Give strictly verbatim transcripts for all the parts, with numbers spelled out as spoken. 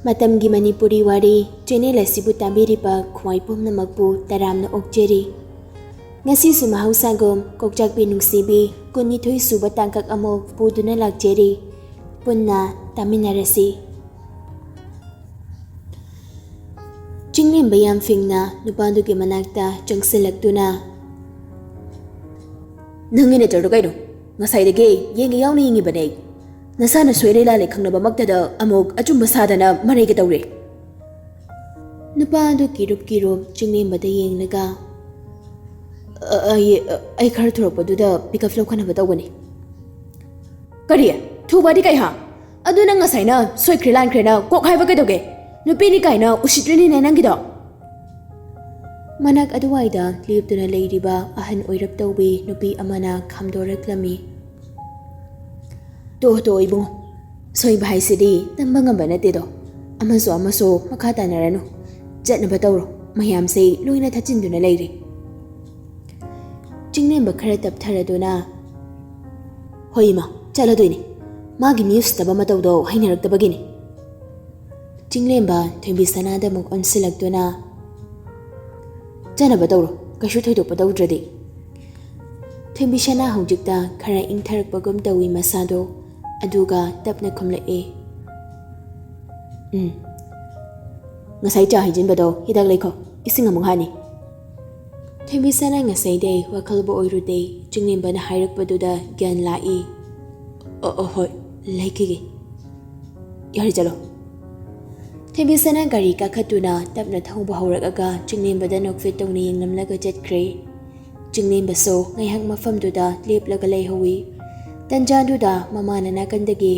ꯃꯇꯝꯒꯤ ꯃꯅꯤꯄꯨꯔꯤ ꯋꯥꯔꯤ ꯆꯦꯅꯦꯜ ꯑꯁꯤꯕꯨ ꯇꯥꯕꯤꯔꯤꯕ ꯈ꯭ꯋꯥꯏ ꯄꯨꯝꯅꯃꯛꯄꯨ ꯇꯔꯥꯝꯅ ꯑꯣꯛꯆꯔꯤ꯫ ꯉꯁꯤꯁꯨ ꯃꯍꯧꯁꯥꯒꯨꯝ ꯀꯣꯛꯆꯥꯛꯄꯤ ꯅꯨꯡꯁꯤꯕꯤ ꯀꯨꯟꯅꯤꯊꯣꯏ ꯁꯨꯕ ꯇꯥꯡꯀꯛ ꯑꯃꯨꯛ ꯄꯨꯗꯨꯅ ꯂꯥꯛꯆꯔꯤ꯫ ꯄꯨꯟꯅ ꯇꯥꯃꯤꯟꯅꯔꯁꯤ꯫ ꯆꯤꯡꯂꯦꯝꯕ ꯌꯥꯝ ꯐꯤꯡꯅ ꯅꯨꯄꯥꯗꯨꯒꯤ ꯃꯅꯥꯛꯇ ꯆꯪꯁꯤꯜꯂꯛꯇꯨꯅ, "ꯅꯪꯒꯤ ꯅꯦꯆꯔꯗꯣ ꯀꯩꯅꯣ? ꯉꯁꯥꯏꯗꯒꯤ ꯌꯦꯡꯒꯦ ꯌꯥꯎꯅ ꯌꯦꯡꯉꯤꯕꯅꯦ꯫ ꯅꯁꯥꯅ ꯁꯣꯏꯔꯦ ꯂꯥꯜꯂꯦ ꯈꯪꯂꯕꯃꯛꯇꯗ ꯑꯃꯨꯛ ꯑꯆꯨꯝꯕ ꯁꯥꯗꯅ ꯃꯔꯩꯒ ꯇꯧꯔꯦ?" ꯅꯨꯄꯥ ꯑꯗꯨ ꯀꯤꯔꯨꯞ ꯀꯤꯔꯨꯞ ꯆꯤꯡꯂꯦꯝꯕꯗ ꯌꯦꯡꯂꯒ, "ꯑ, ꯑꯩ, ꯑ, ꯑꯩ ꯈꯔ ꯊꯨꯔꯛꯄꯗꯨꯗ ꯄꯤꯛꯑꯞ ꯂꯧꯈꯠꯅꯕ ꯇꯧꯕꯅꯤ꯫" "ꯀꯔꯤ? ꯊꯨꯕꯗꯤ ꯀꯩ ꯍꯥ? ꯑꯗꯨ ꯅꯪ ꯉꯁꯥꯏꯅ ꯁꯣꯏꯈ꯭ꯔꯦ ꯂꯥꯟꯈ꯭ꯔꯦꯅ ꯀꯣꯛ ꯍꯥꯏꯕ ꯀꯩꯗꯧꯒꯦ? ꯅꯨꯄꯤꯅꯤ ꯀꯥꯏꯅ ꯎꯁꯤꯠꯇ꯭ꯔꯤꯅꯤꯅꯦ ꯅꯪꯒꯤꯗꯣ꯫" ꯃꯅꯥꯛ ꯑꯗꯨꯋꯥꯏꯗ ꯂꯦꯞꯇꯨꯅ ꯂꯩꯔꯤꯕ ꯑꯍꯟ ꯑꯣꯏꯔꯞ ꯇꯧꯕꯤ ꯅꯨꯄꯤ ꯑꯃꯅ ꯈꯥꯝꯗꯣꯔꯛꯂꯝꯃꯤ꯫ "ꯇꯣ, ꯇꯣ, ꯏꯕꯨꯡꯉꯣ, ꯁꯣꯏꯕ ꯍꯥꯏꯁꯤꯗꯤ ꯇꯝꯕ ꯉꯝꯕ ꯅꯠꯇꯦꯗꯣ꯫ ꯑꯃꯁꯨ ꯑꯃꯁꯨ ꯃꯈꯥ ꯇꯥꯅꯔꯅꯨ꯫ ꯆꯠꯅꯕ ꯇꯧꯔꯣ, ꯃꯌꯥꯝꯁꯦ ꯂꯣꯏꯅ ꯊꯠꯆꯤꯟꯗꯨꯅ ꯂꯩꯔꯦ꯫" ꯆꯤꯡꯂꯦꯝꯕ ꯈꯔ ꯇꯞꯊꯔꯗꯨꯅ, "ꯍꯣꯏ ꯏꯃꯥ, ꯆꯠꯂꯗꯣꯏꯅꯤ꯫ ꯃꯥꯒꯤ ꯃꯤ ꯎꯁꯤꯠꯇꯕ ꯃꯇꯧꯗꯣ ꯍꯩꯅꯔꯛꯇꯕꯒꯤꯅꯤ꯫" ꯆꯤꯡꯂꯦꯝꯕ ꯊꯣꯏꯕꯤ ꯁꯅꯥꯗ ꯑꯃꯨꯛ ꯑꯣꯟꯁꯤꯜꯂꯛꯇꯨꯅ, "ꯆꯠꯅꯕ ꯇꯧꯔꯣ, ꯀꯩꯁꯨ ꯊꯣꯏꯗꯣꯛꯄ ꯇꯧꯗ꯭ꯔꯗꯤ꯫" ꯊꯣꯏꯕꯤ ꯁꯅꯥ ꯍꯧꯖꯤꯛꯇ ꯈꯔ ꯏꯪꯊꯔꯛꯄꯒꯨꯝ ꯇꯧꯏ ꯃꯁꯥꯗꯣ, ꯑꯗꯨꯒ ꯇꯞꯅ ꯈꯨꯝꯂꯛꯑꯦ, "ꯎꯝ, ꯉꯁꯥꯏ ꯆꯥ ꯍꯩꯖꯤꯟꯕꯗꯣ ꯍꯤꯗꯥꯛ ꯂꯩꯈꯣ, ꯏꯁꯤꯡ ꯑꯃꯨꯛ ꯍꯥꯟꯅꯤ꯫" ꯊꯣꯏꯕꯤ ꯁꯅꯥ ꯉꯁꯥꯏꯗꯩ ꯋꯥꯈꯜꯕꯨ ꯑꯣꯏꯔꯨꯗꯦ, ꯆꯤꯡꯂꯦꯝꯕꯅ ꯍꯥꯏꯔꯛꯄꯗꯨꯗ ꯒ꯭ꯌꯥꯟ ꯂꯥꯛꯏ꯫ "ꯑ, ꯑ, ꯍꯣꯏ, ꯂꯩꯈꯤꯒꯦ꯫ ꯌꯥꯔꯦ, ꯆꯠꯂꯣ꯫" ꯊꯣꯏꯕꯤ ꯁꯅꯥ ꯒꯥꯔꯤ ꯀꯥꯈꯠꯇꯨꯅ ꯇꯞꯅ ꯊꯧꯕ ꯍꯧꯔꯛꯑꯒ ꯆꯤꯡꯂꯦꯝꯕꯗ ꯅꯣꯛꯐꯦꯠ ꯇꯧꯅ ꯌꯦꯡꯂꯝꯂꯒ ꯆꯠꯈ꯭ꯔꯦ꯫ ꯆꯤꯡꯂꯦꯝꯕꯁꯨ ꯉꯥꯏꯍꯥꯛ ꯃꯐꯝꯗꯨꯗ ꯂꯦꯞꯂꯒ ꯂꯩꯍꯧꯏ꯫ ꯇꯟꯖꯥꯗꯨꯗ ꯃꯃꯥꯅ ꯅꯥꯀꯟꯗꯒꯤ,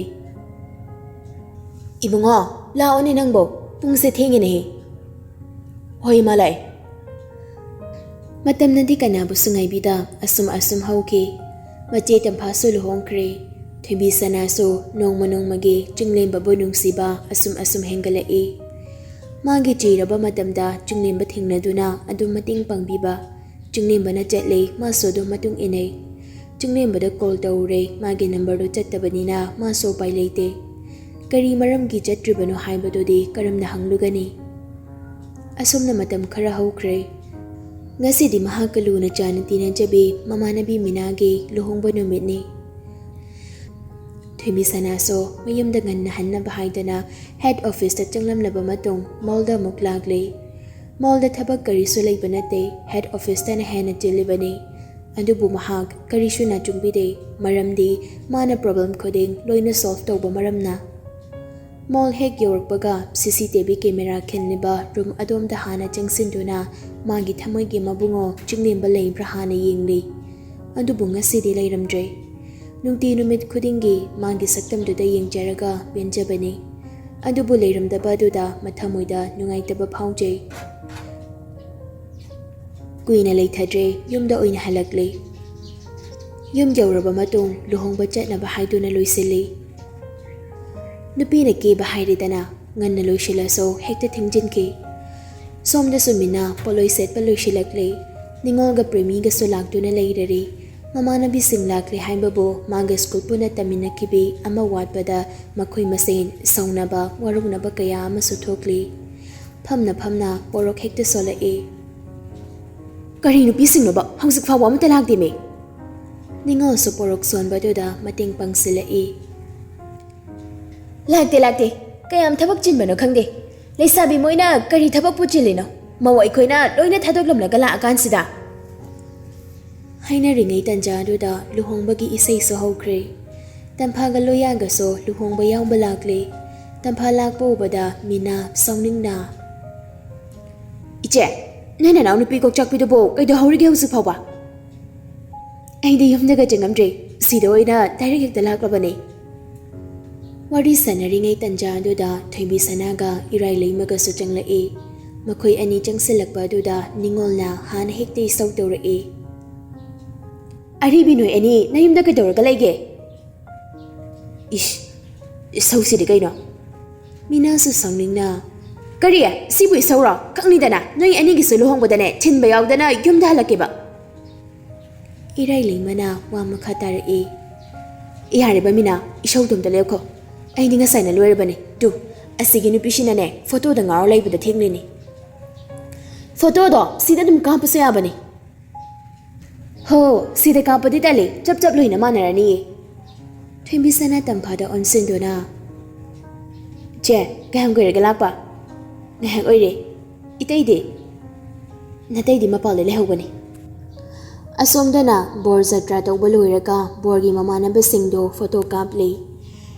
"ꯏꯕꯨꯡꯉꯣ, ꯂꯥꯛꯑꯣꯅꯦ ꯅꯪꯕꯣ, ꯄꯨꯡꯁꯦ ꯊꯦꯡꯉꯦꯅꯦꯍꯦ꯫" "ꯍꯣꯏ ꯏꯃꯥ, ꯂꯥꯛꯑꯦ꯫" ꯃꯇꯝꯅꯗꯤ ꯀꯅꯥꯕꯨꯁꯨ ꯉꯥꯏꯕꯤꯗ ꯑꯁꯨꯝ ꯑꯁꯨꯝ ꯍꯧꯈꯤ꯫ ꯃꯆꯦ ꯇꯝꯐꯥꯁꯨ ꯂꯨꯍꯣꯡꯈ꯭ꯔꯦ꯫ ꯊꯣꯏꯕꯤ ꯁꯅꯥꯁꯨ ꯅꯣꯡꯃ ꯅꯣꯡꯃꯒꯤ ꯆꯤꯡꯂꯦꯝꯕꯕꯨ ꯅꯨꯡꯁꯤꯕ ꯑꯁꯨꯝ ꯑꯁꯨꯝ ꯍꯦꯟꯒꯠꯂꯛꯏ꯫ ꯃꯥꯒꯤ ꯆꯤꯔꯕ ꯃꯇꯝꯗ ꯆꯤꯡꯂꯦꯝꯕ ꯊꯦꯡꯅꯗꯨꯅ ꯑꯗꯨꯝ ꯃꯇꯦꯡ ꯄꯥꯡꯕꯤꯕ꯫ ꯆꯤꯡꯂꯦꯝꯕꯅ ꯆꯠꯂꯦ, ꯃꯥꯁꯨ ꯑꯗꯨꯝ ꯃꯇꯨꯡ ꯏꯟꯅꯩ꯫ ꯆꯤꯡꯂꯦꯝꯕꯗ ꯀꯣꯜ ꯇꯧꯔꯦ, ꯃꯥꯒꯤ ꯅꯝꯕꯔꯗꯨ ꯆꯠꯇꯕꯅꯤꯅ ꯃꯥꯁꯨ ꯎꯄꯥꯏ ꯂꯩꯇꯦ꯫ ꯀꯔꯤ ꯃꯔꯝꯒꯤ ꯆꯠꯇ꯭ꯔꯤꯕꯅꯣ ꯍꯥꯏꯕꯗꯨꯗꯤ ꯀꯔꯝꯅ ꯍꯪꯂꯨꯒꯅꯤ? ꯑꯁꯨꯝꯅ ꯃꯇꯝ ꯈꯔ ꯍꯧꯈ꯭ꯔꯦ꯫ ꯉꯁꯤꯗꯤ ꯃꯍꯥꯛꯀ ꯂꯨꯅ ꯆꯥꯟꯅ ꯇꯤꯟꯅꯖꯕꯤ ꯃꯃꯥꯟꯅꯕꯤ ꯃꯤꯅꯥꯒꯤ ꯂꯨꯍꯣꯡꯕ ꯅꯨꯃꯤꯠꯅꯤ꯫ ꯊꯣꯏꯕꯤꯁꯅꯥꯁꯨ ꯃꯌꯨꯝꯗ ꯉꯟꯅ ꯍꯟꯅꯕ ꯍꯥꯏꯗꯅ ꯍꯦꯗ ꯑꯣꯐꯤꯁꯇ ꯆꯪꯂꯝꯂꯕ ꯃꯇꯨꯡ ꯃꯣꯜꯗ ꯑꯃꯨꯛ ꯂꯥꯛꯂꯤ꯫ ꯃꯣꯜꯗ ꯊꯕꯛ ꯀꯔꯤꯁꯨ ꯂꯩꯕ ꯅꯠꯇꯦ, ꯍꯦꯗ ꯑꯣꯐꯤꯁꯇꯅ ꯍꯦꯟꯅ ꯆꯤꯜꯂꯤꯕꯅꯤ꯫ ꯑꯗꯨꯕꯨ ꯃꯍꯥꯛ ꯀꯔꯤꯁꯨ ꯅꯥꯆꯨꯡꯕꯤꯗꯦ, ꯃꯔꯝꯗꯤ ꯃꯥꯅ ꯄ꯭ꯔꯣꯕ꯭ꯂꯦꯝ ꯈꯨꯗꯤꯡ ꯂꯣꯏꯅ ꯁꯣꯜꯚ ꯇꯧꯕ ꯃꯔꯝꯅ꯫ ꯃꯣꯜ ꯍꯦꯛ ꯌꯧꯔꯛꯄꯒ C C T V camera ꯈꯤꯜꯂꯤꯕ ꯔꯨꯝ ꯑꯗꯣꯝꯗ ꯍꯥꯟꯅ ꯆꯪꯁꯤꯟꯗꯨꯅ ꯃꯥꯒꯤ ꯊꯃꯣꯏꯒꯤ ꯃꯕꯨꯡꯉꯣ ꯆꯤꯡꯂꯦꯝꯕ ꯂꯩꯕ꯭ꯔꯥ ꯍꯥꯟꯅ ꯌꯦꯡꯂꯤ꯫ ꯑꯗꯨꯕꯨ ꯉꯁꯤꯗꯤ ꯂꯩꯔꯝꯗ꯭ꯔꯦ꯫ ꯅꯨꯡꯇꯤ ꯅꯨꯃꯤꯠ ꯈꯨꯗꯤꯡꯒꯤ ꯃꯥꯒꯤ ꯁꯛꯇꯝꯗꯨꯗ ꯌꯦꯡꯖꯔꯒ ꯄꯦꯟꯖꯕꯅꯤ꯫ ꯑꯗꯨꯕꯨ ꯂꯩꯔꯝꯗꯕ ꯑꯗꯨꯗ ꯃꯊꯃꯣꯏꯗ ꯅꯨꯡꯉꯥꯏꯇꯕ ꯐꯥꯎꯖꯩ꯫ ꯀꯨꯏꯅ ꯂꯩꯊꯗ꯭ꯔꯦ, ꯌꯨꯝꯗ ꯑꯣꯏꯅ ꯍꯜꯂꯛꯂꯦ꯫ ꯌꯨꯝ ꯌꯧꯔꯕ ꯃꯇꯨꯡ ꯂꯨꯍꯣꯡꯕ ꯆꯠꯅꯕ ꯍꯥꯏꯗꯨꯅ ꯂꯣꯏꯁꯤꯜꯂꯤ꯫ ꯅꯨꯄꯤꯅ ꯀꯦꯕ ꯍꯥꯏꯔꯦꯗꯅ, ꯉꯟꯅ ꯂꯣꯏꯁꯤꯜꯂꯁꯨ ꯍꯦꯛꯇ ꯊꯦꯡꯖꯤꯟꯈꯤ꯫ ꯁꯣꯝꯗꯁꯨ ꯃꯤꯅꯥ ꯄꯣꯠꯂꯣꯏ ꯁꯦꯠꯄ ꯂꯣꯏꯁꯤꯜꯂꯛꯂꯦ꯫ ꯅꯤꯉꯣꯜꯒ ꯄ꯭ꯔꯦꯃꯤꯒꯁꯨ ꯂꯥꯛꯇꯨꯅ ꯂꯩꯔꯔꯤ꯫ ꯃꯃꯥꯟꯅꯕꯤꯁꯤꯡ ꯂꯥꯛꯂꯦ ꯍꯥꯏꯕꯕꯨ ꯃꯥꯒ ꯁ꯭ꯀꯨꯜ ꯄꯨꯟꯅ ꯇꯝꯃꯤꯟꯅꯈꯤꯕꯤ ꯑꯃ ꯋꯥꯠꯄꯗ ꯃꯈꯣꯏ ꯃꯁꯦꯟ ꯁꯥꯎꯅꯕ, ꯋꯥꯔꯧꯅꯕ ꯀꯌꯥ ꯑꯃꯁꯨ ꯊꯣꯛꯂꯤ꯫ ꯐꯝꯅ ꯐꯝꯅ ꯄꯣꯔꯣꯛ ꯍꯦꯛꯇ ꯁꯣꯜꯂꯛꯏ꯫ "ꯀꯔꯤ ꯅꯨꯄꯤꯁꯤꯡꯅꯣꯕ? ꯍꯧꯖꯤꯛ ꯐꯥꯎꯕ ꯑꯃꯠꯇ ꯂꯥꯛꯇꯦꯃꯤ!" ꯅꯤꯉꯣꯜꯁꯨ ꯄꯣꯔꯣꯛ ꯁꯣꯟꯕꯗꯨꯗ ꯃꯇꯦꯡ ꯄꯥꯡꯁꯤꯜꯂꯛꯏ꯫ "ꯂꯥꯛꯇꯦ, ꯂꯥꯛꯇꯦ꯫ ꯀꯌꯥꯝ ꯊꯕꯛ ꯆꯤꯟꯕꯅꯣ ꯈꯪꯗꯦ꯫ ꯂꯩꯁꯥꯕꯤ ꯃꯣꯏꯅ ꯀꯔꯤ ꯊꯕꯛꯄꯨ ꯆꯤꯜꯂꯤꯅꯣ? ꯃꯧ ꯑꯩꯈꯣꯏꯅ ꯂꯣꯏꯅ ꯊꯥꯗꯣꯛꯂꯝꯂꯒ ꯂꯥꯛꯑꯀꯥꯟꯁꯤꯗ?" ꯍꯥꯏꯅꯔꯤꯉꯩ ꯇꯟꯖꯥꯗꯨꯗ ꯂꯨꯍꯣꯡꯕꯒꯤ ꯏꯁꯩꯁꯨ ꯍꯧꯈ꯭ꯔꯦ꯫ ꯇꯝꯐꯥꯒ ꯂꯣꯌꯥꯒꯁꯨ ꯂꯨꯍꯣꯡꯕ ꯌꯥꯎꯕ ꯂꯥꯛꯂꯦ꯫ ꯇꯝꯐꯥ ꯂꯥꯛꯄ ꯎꯕꯗ ꯃꯤꯅꯥ ꯁꯥꯎꯅꯤꯡꯅ, "ꯏꯆꯦ, ꯅꯣꯏ ꯅꯅꯥꯎ ꯅꯨꯄꯤ ꯀꯣꯛꯆꯥꯛꯄꯤꯗꯨꯕꯨ ꯀꯩꯗꯧꯍꯧꯔꯤꯒꯦ ꯍꯧꯖꯤꯛ ꯐꯥꯎꯕ?" "ꯑꯩꯗꯤ ꯌꯨꯝꯗꯒ ꯆꯪꯉꯝꯗ꯭ꯔꯦ, ꯁꯤꯗ ꯑꯣꯏꯅ ꯗꯥꯏꯔꯦꯛ ꯍꯦꯛꯇ ꯂꯥꯛꯂꯕꯅꯦ꯫" ꯋꯥꯔꯤ ꯁꯥꯟꯅꯔꯤꯉꯩ ꯇꯟꯖꯥ ꯑꯗꯨꯗ ꯊꯣꯏꯕꯤ ꯁꯅꯥꯒ ꯏꯔꯥꯏ ꯂꯩꯃꯒꯁꯨ ꯆꯪꯂꯛꯏ꯫ ꯃꯈꯣꯏ ꯑꯅꯤ ꯆꯪꯁꯤꯜꯂꯛꯄ ꯑꯗꯨꯗ ꯅꯤꯉꯣꯜꯅ ꯍꯥꯟꯅ ꯍꯦꯛꯇ ꯏꯁꯧ ꯇꯧꯔꯛꯏ꯫ "ꯑꯔꯤꯕꯤ, ꯅꯣꯏ ꯑꯅꯤ ꯅꯌꯨꯝꯗ ꯀꯩꯗꯧꯔꯒ ꯂꯩꯒꯦ?" "ꯏꯁ, ꯏꯁꯧꯁꯤꯗꯤ ꯀꯩꯅꯣ?" ꯃꯤꯅꯥꯁꯨ ꯁꯥꯎꯅꯤꯡꯅ, "ꯀꯔꯤ? ꯁꯤꯕꯨ ꯏꯁꯧꯔꯣ? ꯈꯪꯅꯤꯗꯅ, ꯅꯣꯏ ꯑꯅꯤꯒꯤꯁꯨ ꯂꯨꯍꯣꯡꯕꯗꯅꯦ ꯊꯤꯟꯕ ꯌꯥꯎꯗꯅ ꯌꯨꯝꯗ ꯍꯜꯂꯛꯀꯦꯕ꯫" ꯏꯔꯥꯏ ꯂꯩꯃꯅ ꯋꯥ ꯃꯈꯥ ꯇꯥꯔꯛꯏ꯫ "ꯌꯥꯔꯦꯕ ꯃꯤꯅꯥ, ꯏꯁꯧꯗꯣ ꯑꯝꯇ ꯂꯦꯞꯈꯣ꯫ ꯑꯩꯗꯤ ꯉꯁꯥꯏꯅ ꯂꯣꯏꯔꯕꯅꯤ꯫ ꯇꯨ, ꯑꯁꯤꯒꯤ ꯅꯨꯄꯤꯁꯤꯅꯅꯦ ꯐꯣꯇꯣꯗ ꯉꯥꯎꯔ ꯂꯩꯕꯗ ꯊꯦꯡꯂꯤꯅꯤ꯫ ꯐꯣꯇꯣꯗꯣ ꯁꯤꯗ ꯑꯗꯨꯝ ꯀꯥꯞꯄꯁꯨ ꯌꯥꯕꯅꯤ꯫ ꯍꯣ, ꯁꯤꯗ ꯀꯥꯞꯄꯗꯤ ꯇꯜꯂꯤ, ꯆꯞ ꯆꯞ ꯂꯣꯏꯅ ꯃꯥꯟꯅꯔꯅꯤꯌꯦ꯫ ꯊꯣꯏꯕꯤꯁꯅꯥ ꯇꯝꯐꯥꯗ ꯑꯣꯟꯁꯤꯟꯗꯨꯅ, ꯆꯦ, ꯀꯌꯥꯝ ꯀꯨꯏꯔꯒꯦ ꯂꯥꯛꯄ? ꯉꯥꯏꯍꯥꯛ ꯑꯣꯏꯔꯦ꯫ ꯏꯇꯩꯗꯤ? ꯅꯇꯩꯗꯤ ꯃꯄꯥꯜꯗ ꯂꯩꯍꯧꯕꯅꯤ꯫ ꯑꯁꯣꯝꯗꯅ ꯕꯣꯔ ꯖꯇ꯭ꯔꯥ ꯇꯧꯕ ꯂꯣꯏꯔꯒ ꯕꯣꯔꯒꯤ ꯃꯃꯥꯟꯅꯕꯁꯤꯡꯗꯣ ꯐꯣꯇꯣ ꯀꯥꯞꯂꯤ꯫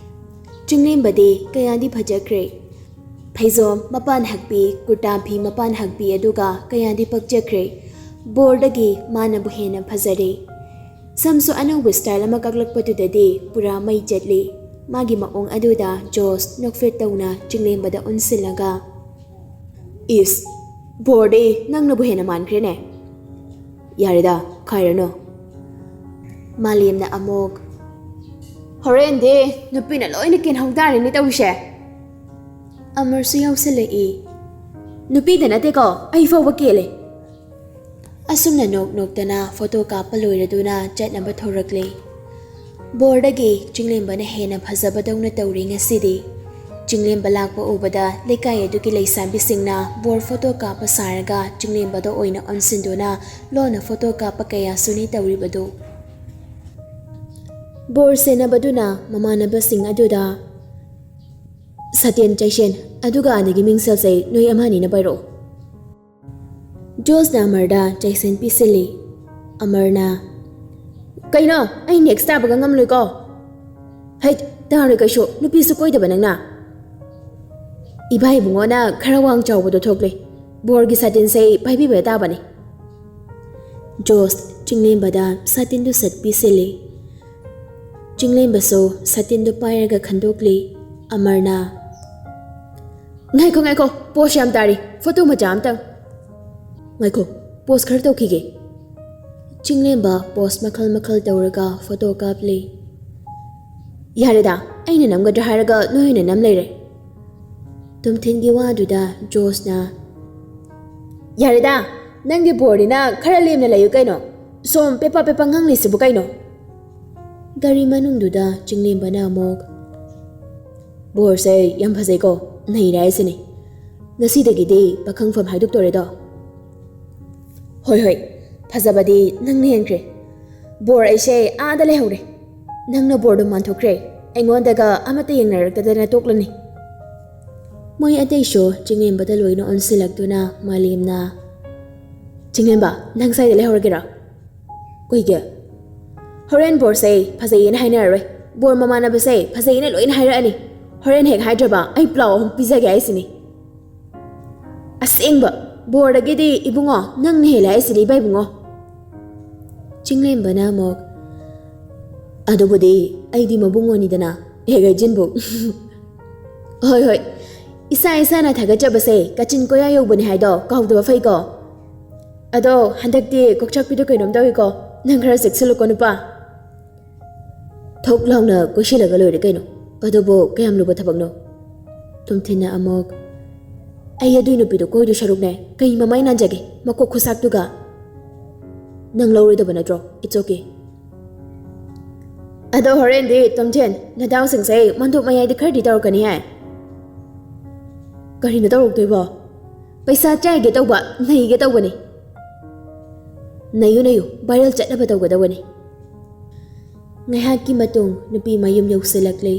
ꯆꯤꯡꯂꯦꯝꯕꯗꯤ ꯀꯌꯥꯗꯤ ꯐꯖꯈ꯭ꯔꯦ꯫ ꯐꯩꯖꯣꯝ ꯃꯄꯥꯟ ꯍꯛꯄꯤ, ꯀꯨꯔꯇꯥ ꯐꯤ ꯃꯄꯥꯟ ꯍꯛꯄꯤ ꯑꯗꯨꯒ ꯀꯌꯥꯗꯤ ꯄꯛꯆꯈ꯭ꯔꯦ꯫ ꯕꯣꯔꯗꯒꯤ ꯃꯥꯅꯕꯨ ꯍꯦꯟꯅ ꯐꯖꯔꯦ꯫ ꯁꯝꯁꯨ ꯑꯅꯧꯕ ꯁ꯭ꯇꯥꯏꯜ ꯑꯃ ꯀꯛꯂꯛꯄꯗꯨꯗꯗꯤ ꯄꯨꯔꯥ ꯃꯩ ꯆꯠꯂꯤ꯫ ꯃꯥꯒꯤ ꯃꯑꯣꯡ ꯑꯗꯨꯗ ꯖꯣꯁ ꯅꯣꯛꯐꯦꯠ ꯇꯧꯅ ꯆꯤꯡꯂꯦꯝꯕꯗ ꯑꯣꯟꯁꯤꯜꯂꯒ, "ꯏꯁ, ꯕꯣꯔꯗꯤ ꯅꯪꯅꯕꯨ ꯍꯦꯟꯅ ꯃꯥꯟꯈ꯭ꯔꯦꯅꯦ꯫ ꯌꯥꯔꯦꯗ, ꯈꯥꯏꯔꯅꯨ꯫" ꯃꯥꯂꯦꯝꯅ ꯑꯃꯨꯛ, "ꯍꯣꯔꯦꯟꯗꯤ ꯅꯨꯄꯤꯅ ꯂꯣꯏꯅ ꯀꯦꯟꯍꯧ ꯇꯥꯔꯦꯅꯦ ꯇꯧꯔꯤꯁꯦ꯫" ꯑꯃꯔꯁꯨ ꯌꯥꯎꯁꯜꯂꯛꯏ꯫ "ꯅꯨꯄꯤꯗ ꯅꯠꯇꯦꯀꯣ, ꯑꯩ ꯐꯥꯎꯕ ꯀꯦꯜꯂꯦ꯫" ꯑꯁꯨꯝꯅ ꯅꯣꯛ ꯅꯣꯛꯇꯅ ꯐꯣꯇꯣ ꯀꯥꯞꯄ ꯂꯣꯏꯔꯗꯨꯅ ꯆꯠꯅꯕ ꯊꯧꯔꯛꯂꯦ꯫ ꯕꯣꯔꯗꯒꯤ ꯆꯤꯡꯂꯦꯝꯕꯅ ꯍꯦꯟꯅ ꯐꯖꯕꯗꯧꯅ ꯇꯧꯔꯤ ꯉꯁꯤꯗꯤ꯫ ꯆꯤꯡꯂꯦꯝꯕ ꯂꯥꯛꯄ ꯎꯕꯗ ꯂꯩꯀꯥꯏ ꯑꯗꯨꯒꯤ ꯂꯩꯁꯥꯕꯤꯁꯤꯡꯅ ꯕꯣꯔ ꯐꯣꯇꯣ ꯀꯥꯞꯄ ꯁꯥꯔꯒ ꯆꯤꯡꯂꯦꯝꯕꯗ ꯑꯣꯏꯅ ꯑꯣꯟꯁꯤꯟꯗꯨꯅ ꯂꯣꯟꯅ ꯐꯣꯇꯣ ꯀꯥꯞꯄ ꯀꯌꯥꯁꯨꯅꯤ ꯇꯧꯔꯤꯕꯗꯨ꯫ ꯕꯣꯔ ꯁꯦꯟꯅꯕꯗꯨꯅ ꯃꯃꯥꯟꯅꯕꯁꯤꯡ ꯑꯗꯨꯗ, "ꯁꯇꯦꯟ, ꯆꯩꯁꯦꯟ, ꯑꯗꯨꯒ ꯑꯗꯒꯤ ꯃꯤꯡꯁꯦꯜꯁꯦ ꯅꯣꯏ ꯑꯃ ꯑꯅꯤꯅ ꯄꯥꯏꯔꯛꯑꯣ꯫" ꯖꯣꯁꯅ ꯑꯃꯔꯗ ꯆꯩꯁꯦꯟ ꯄꯤꯁꯤꯜꯂꯤ꯫ ꯑꯃꯔꯅ, "ꯀꯩꯅꯣ? ꯑꯩ ꯅꯦꯛꯁ ꯇꯥꯕꯒ ꯉꯝꯂꯣꯏꯀꯣ꯫" "ꯍꯩꯠ, ꯇꯥꯔꯣꯏ ꯀꯩꯁꯨ, ꯅꯨꯄꯤꯁꯨ ꯀꯣꯏꯗꯕ ꯅꯪꯅ꯫" "ꯏꯕꯥ ꯏꯕꯨꯡꯉꯣꯅ ꯈꯔ ꯋꯥꯡ ꯆꯥꯎꯕꯗꯣ ꯊꯣꯛꯂꯦ, ꯕꯣꯔꯒꯤ ꯁꯥꯇꯤꯟꯁꯦ ꯄꯥꯏꯕꯤꯕ ꯇꯥꯕꯅꯤ꯫" ꯖꯣꯁ ꯆꯤꯡꯂꯦꯝꯕꯗ ꯁꯥꯇꯤꯟꯗꯨ ꯁꯠ ꯄꯤꯁꯤꯜꯂꯤ꯫ ꯆꯤꯡꯂꯦꯝꯕꯁꯨ ꯁꯥꯇꯤꯟꯗꯨ ꯄꯥꯏꯔꯒ ꯈꯟꯗꯣꯛꯂꯤ꯫ ꯑꯃꯔꯅ, "ꯉꯥꯏꯈꯣ, ꯉꯥꯏꯈꯣ, ꯄꯣꯁ ꯌꯥꯝ ꯇꯥꯔꯤ, ꯐꯣꯇꯣ ꯃꯆꯥ ꯑꯝꯇꯪ꯫" "ꯉꯥꯏꯈꯣ, ꯄꯣꯁ ꯈꯔ ꯇꯧꯈꯤꯒꯦ꯫" ꯆꯤꯡꯂꯦꯝꯕ ꯄꯣꯁ ꯃꯈꯜ ꯃꯈꯜ ꯇꯧꯔꯒ ꯐꯣꯇꯣ ꯀꯥꯞꯂꯤ꯫ "ꯌꯥꯔꯦꯗ, ꯑꯩꯅ ꯅꯝꯒꯗ꯭ꯔꯥ ꯍꯥꯏꯔꯒ ꯅꯣꯏ ꯑꯣꯏꯅ ꯅꯝ ꯂꯩꯔꯦ꯫" ꯇꯨꯝꯊꯤꯟꯒꯤ ꯋꯥꯗꯨꯗ ꯖꯣꯁꯅ, "ꯌꯥꯔꯦꯗ, ꯅꯪꯒꯤ ꯕꯣꯔꯅꯤꯅ ꯈꯔ ꯂꯦꯝꯅ ꯂꯩꯌꯨ ꯀꯩꯅꯣ꯫ ꯁꯣꯝ ꯄꯦꯄꯥ ꯄꯦꯄꯥ ꯉꯥꯡꯂꯤꯁꯤꯕꯨ ꯀꯩꯅꯣ?" ꯒꯥꯔꯤ ꯃꯅꯨꯡꯗꯨꯗ ꯆꯤꯡꯂꯦꯝꯕꯅ ꯑꯃꯨꯛ, ꯕꯣꯔꯁꯦ ꯌꯥꯝ ꯐꯖꯩꯀꯣ, ꯅꯩꯔꯦ ꯍꯥꯏꯁꯤꯅꯦ꯫ ꯉꯁꯤꯗꯒꯤꯗꯤ ꯄꯥꯈꯪꯐꯝ ꯍꯥꯏꯗꯣꯛꯇꯣꯔꯦꯗꯣ꯫ ꯍꯣꯏ ꯍꯣꯏ, ꯐꯖꯕꯗꯤ ꯅꯪꯅ ꯍꯦꯟꯈ꯭ꯔꯦ꯫ ꯕꯣꯔ ꯑꯩꯁꯦ ꯑꯥꯗ ꯂꯩꯍꯧꯔꯦ꯫ ꯅꯪꯅ ꯕꯣꯔꯗꯣ ꯃꯥꯟꯊꯣꯛꯈ꯭ꯔꯦ꯫ ꯑꯩꯉꯣꯟꯗꯒ ꯑꯃꯠꯇ ꯌꯦꯡꯅꯔꯛꯇꯗꯅ ꯇꯣꯛꯂꯅꯤ꯫ ꯃꯣꯏ ꯑꯇꯩꯁꯨ ꯆꯤꯡꯂꯦꯝꯕꯗ ꯂꯣꯏꯅ ꯑꯣꯟꯁꯤꯜꯂꯛꯇꯨꯅ ꯃꯥꯂꯦꯝꯅ, "ꯆꯤꯡꯂꯦꯝꯕ, ꯅꯪ ꯁ꯭ꯋꯥꯏꯗ ꯂꯩꯍꯧꯔꯒꯦꯔꯥ?" "ꯀꯩꯒꯤ?" "ꯍꯣꯔꯦꯟ ꯕꯣꯔꯁꯦ ꯐꯖꯩꯌꯦꯅ ꯍꯥꯏꯅꯔꯔꯣꯏ꯫ ꯕꯣꯔ ꯃꯃꯥꯟꯅꯕꯁꯦ ꯐꯖꯩꯌꯦꯅ ꯂꯣꯏꯅ ꯍꯥꯏꯔꯛꯑꯅꯤ꯫ ꯍꯣꯔꯦꯟ ꯍꯦꯛ ꯍꯥꯏꯗ꯭ꯔꯕ ꯑꯩ ꯄ꯭ꯂꯥꯎ ꯑꯍꯨꯝ ꯄꯤꯖꯒꯦ ꯍꯥꯏꯁꯤꯅꯤ꯫" "ꯑꯁꯦꯡꯕ, ꯕꯣꯔꯗꯒꯤꯗꯤ ꯏꯕꯨꯡꯉꯣ ꯅꯪꯅ ꯍꯦꯜꯂꯦ ꯍꯥꯏꯁꯤꯅꯤ ꯏꯕꯥ ꯏꯕꯨꯡꯉꯣ꯫" ꯆꯤꯡꯂꯦꯝꯕꯅ ꯑꯃꯨꯛ, "ꯑꯗꯨꯕꯨꯗꯤ ꯑꯩꯗꯤ ꯃꯕꯨꯡꯉꯣꯅꯤꯗꯅ, ꯍꯦꯛ ꯍꯥꯏꯖꯤꯟꯕꯨ꯫" "ꯍꯣꯏ ꯍꯣꯏ, ꯏꯁꯥ ꯏꯁꯥꯅ ꯊꯥꯒꯠꯆꯕꯁꯦ ꯀꯥꯆꯤꯟ ꯀꯣꯌꯥ ꯌꯧꯕꯅꯤ ꯍꯥꯏꯗꯣ ꯀꯥꯎꯗꯕ ꯐꯩꯀꯣ꯫ ꯑꯗꯣ ꯍꯟꯗꯛꯇꯤ ꯀꯣꯛꯆꯥꯛꯄꯤꯗꯣ ꯀꯩꯅꯣꯝ ꯇꯧꯏꯀꯣ, ꯅꯪ ꯈꯔ ꯆꯦꯛꯁꯤꯜꯂꯨꯀꯣ ꯅꯨꯄꯥ꯫" "ꯊꯣꯛ ꯂꯥꯎꯅ ꯀꯣꯏꯁꯤꯜꯂꯒ ꯂꯣꯏꯔꯦ ꯀꯩꯅꯣ, ꯑꯗꯨꯕꯨ ꯀꯌꯥꯝ ꯂꯨꯕ ꯊꯕꯛꯅꯣ?" ꯇꯣꯝꯊꯤꯟꯅ ꯑꯃꯨꯛ, "ꯑꯩ ꯑꯗꯨꯏ ꯅꯨꯄꯤꯗꯣ ꯀꯣꯏꯗꯣꯏ ꯁꯔꯨꯛꯅꯦ, ꯀꯩ ꯃꯃꯥꯏ ꯅꯥꯟꯖꯒꯦ, ꯃꯀꯣꯛ ꯈꯨꯁꯥꯛꯇꯨꯒ꯫ ꯅꯪ ꯂꯧꯔꯣꯏꯗꯕ ꯅꯠꯇ꯭ꯔꯣ? It's okay꯫" "ꯑꯗꯣ ꯍꯣꯔꯦꯟꯗꯤ ꯇꯣꯝꯊꯤꯟ, ꯅꯗꯥꯎꯁꯤꯡꯁꯦ ꯃꯟꯗꯣꯞ ꯃꯌꯥꯏꯗ ꯈꯔꯗꯤ ꯇꯧꯔꯛꯀꯅꯤ ꯍꯥꯏ꯫" "ꯀꯔꯤꯅꯣ ꯇꯧꯔꯛꯇꯣꯏꯕꯣ?" "ꯄꯩꯁꯥ ꯆꯥꯏꯒꯦ ꯇꯧꯕ, ꯅꯩꯒꯦ ꯇꯧꯕꯅꯤ꯫" "ꯅꯩꯌꯨ ꯅꯩꯌꯨ, viral ꯆꯠꯅꯕ ꯇꯧꯒꯗꯧꯕꯅꯤ꯫" ꯉꯥꯏꯍꯥꯛꯀꯤ ꯃꯇꯨꯡ ꯅꯨꯄꯤ ꯃꯌꯨꯝ ꯌꯧꯁꯤꯜꯂꯛꯂꯦ꯫